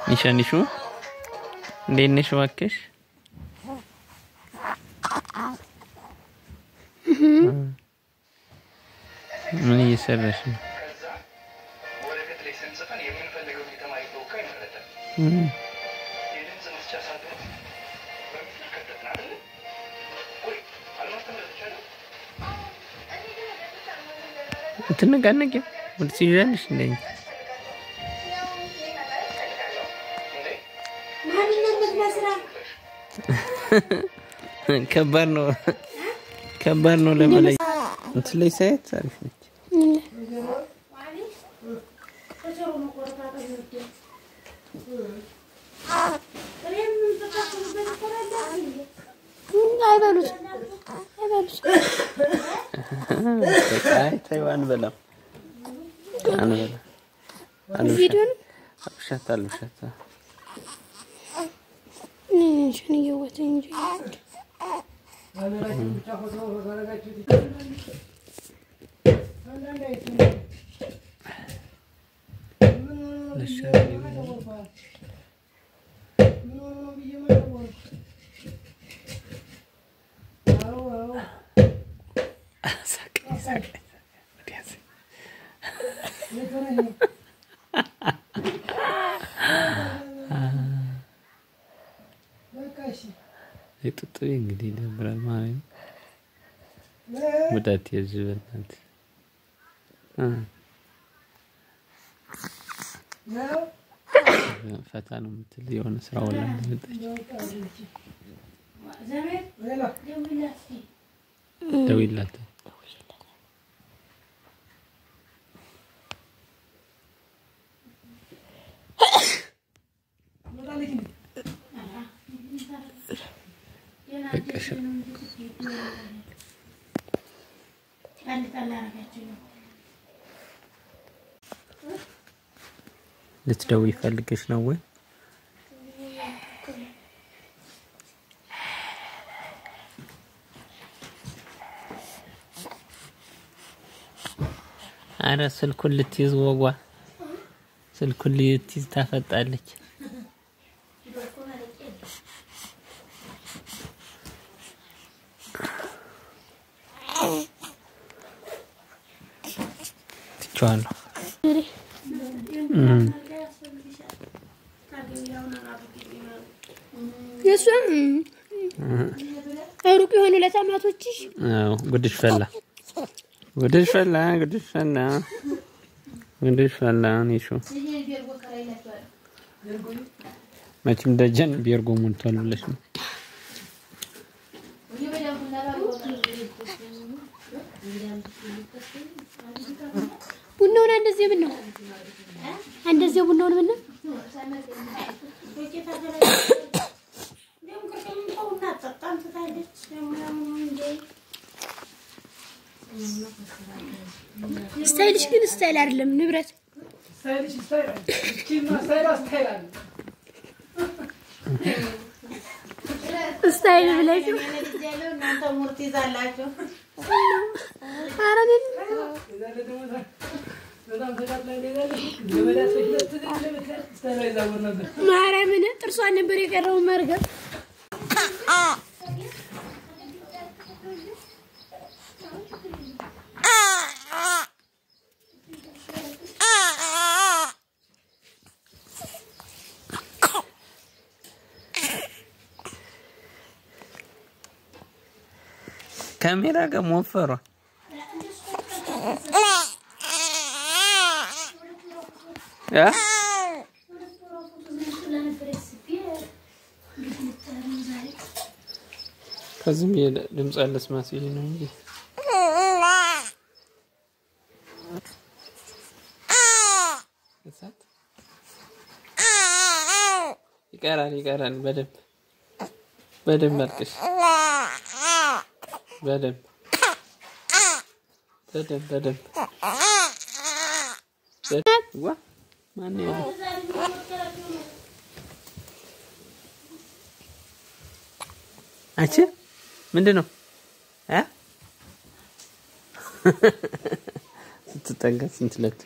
ኒሻ ኒሹ እንዴት ነሽ እባክሽ? ምን እየሰራሽ ነው? ትነቃነቂው ወደ ትይዣለሽ እንደ ከባድ ነው፣ ከባድ ነው ለመለየት። እንትን ላይ ሳያት አሪፍ ነች። አይበሉት አይበሉት። በቃ ተይው፣ አንበላም አንበላም። ቪዲዮ ነው። አልብሻት አልብሻት። እኔን እየወተኝ እንጂ የጡጡ እንግዲህ ይደብራል ማለት ነው። ጉዳት የዚህ በእናትህ ፈታ ነው የምትል የሆነ ስራ ወላ እንደመጣች ደውይላት። ልትደውይ ፈልገሽ ነው ወይ? አረ ስልኩን ልትይዝ ወጓ ስልኩን ልትይዝ ታፈጣለች። ትቼዋለሁ። የእሷ ሩቅ የሆኑ ለታማቶችሽ። አዎ ጉድሽ ፈላ፣ ጉድሽ ፈላ፣ ጉድሽ ፈላ፣ ጉድሽ ፈላ። ኒሹ መቼም ደጀን ቤርጎ ሞልቷል ብለሽ ነው። ቡናውን እንደዚህ ምን ነው እንደዚህ ቡናውን ምን ነው style ሽ ግን style አይደለም ንብረት style ብለሽ ኧረ ማርያምን ጥርሷን ነበር የቀረው መርገም። ካሜራ ጋር ሞፈሯ ከዚህም ድምፅ አለስማ ሲል ነው እንጂ ይቀራል ይቀራል። በደንብ በደንብ አልቅሽ። በደንብ በደንብ በደንብ ዋ ማን ያለው አንቺ ምንድን ነው እ ስትጠጋ ስንት ለት